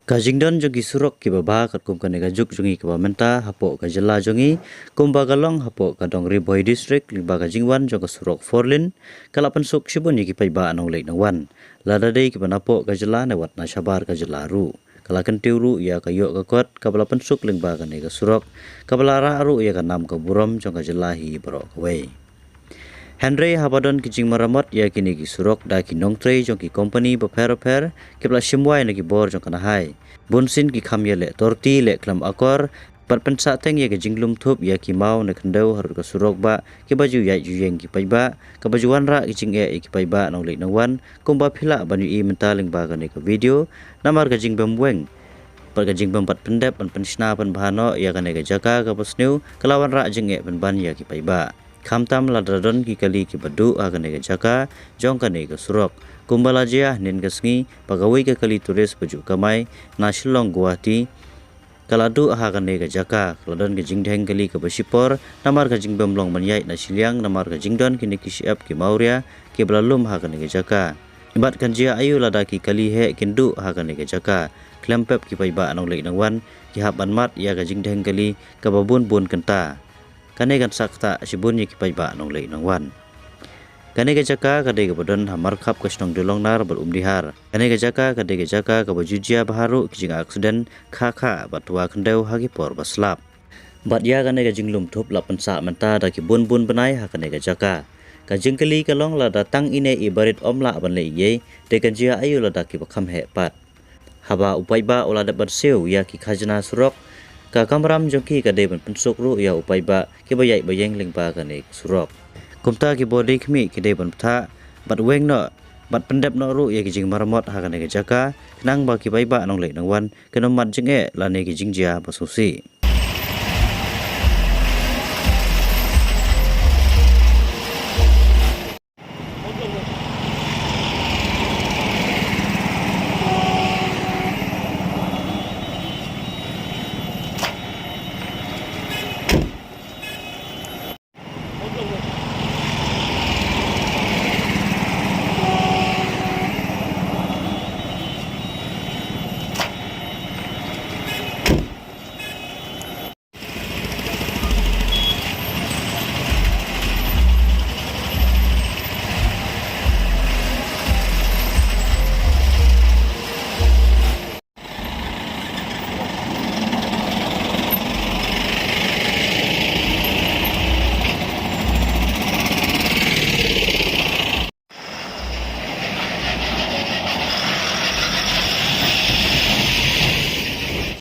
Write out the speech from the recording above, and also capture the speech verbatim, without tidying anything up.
Ka jingdon jong ki surok kiba bha katkum kane ka juk jong ngi kaba mynta hapoh ka jylla jong ngi, kumba ka long hapoh ka dong Ri Bhoi District, lyngba ka jingwan jong ka surok four lane, ka la pynsuk shibun ïa ki paidbah nongleit nongwan. Lada dei kiba napoh ka jylla ne wat na shabar ka jylla ruh, ka la kyntiew ruh ïa ka ïoh ka kot kaba la pynsuk lyngba kane ka surok, kaba la rah ruh ïa ka nam ka burom jong ka jylla hi baroh kawei. Hynrei haba don ki jingmaramot ïa kine ki surok da ki nongtrei jong ki kompani bapher bapher kiba la shim wai na ki bor jong ka nahai, bunsien ki kham ïaleh torti leh khlem akor, bad pynsah teng ïa ka jinglum thup ïa ki maw na khyndew harud ka surok bah, kiba ju ïaid ju ïeng ki paidbah, kaba ju wanrah ki jingeh ïa ki paidbah nongleit nongwan, kumba phi lah ban ïohi mynta lyngba kane ka video. Namar ka jingbym weng bad ka jingbym pat pyndep ban pynshna pynbha noh ïa kane ka jaka kaba sniew, ka la wanrah jingeh pynban ïa ki paidbah. Khamtam lada don ki kali kiba duh ha kane ka jaka jong kane ka surok, kumba la jia hynnin ka sngi ba kawei ka kali tourist ba ju kamai na Shillong Guwahati, ka la duh ha kane ka jaka, ka la don ka jingdheng kali kaba shipor namar ka jingbym long ban ïaid na shiliang namar ka jingdon kine ki shyiap ki mawria kiba la lum ha kane ka jaka. Bad kan jia aïu lada ki kali heh kin duh ha kane ka jaka, khlem pep ki paidbah nongleit nongwan ki hap ban mad ïa ka jingdheng kali kaba bun bun kynta. Kane kan sa ktah shibun ïa ki paidbah nongleit nongwan. Kane ka jaka ka dei kaba don ha markhap ka shnong Dulongnar bad Umdihar. Kane ka jaka ka dei ka jaka kaba ju jia bha ruh ki jingaksiden kha kha bad twa khyndew ha ki por ba slap. Bad ïa kane ka jinglum thup la pynsah mynta da ki bun bun bnai ha kane ka jaka. Ka jingkylli ka long lada tang ine i barit ym lah ban leh ei ei, te kan jia aïu lada kiba kham heh pat. Haba u paidbah u la dep ban siew ïa ki khajna surok, ka kamram jong ki ka dei ban pynsuk ruh ïa u paidbah kiba ïaid ba ïeng lyngba kane ka surok. Kumta ki bor dei khmih ki dei ban bthah bad weng noh bad pyndep noh ruh ïa ki jingmaramot ha kane ka jaka, khnang ba ki paidbah nongleit nongwan kin ym mad jingeh lane ki jingjia ba sngewsih.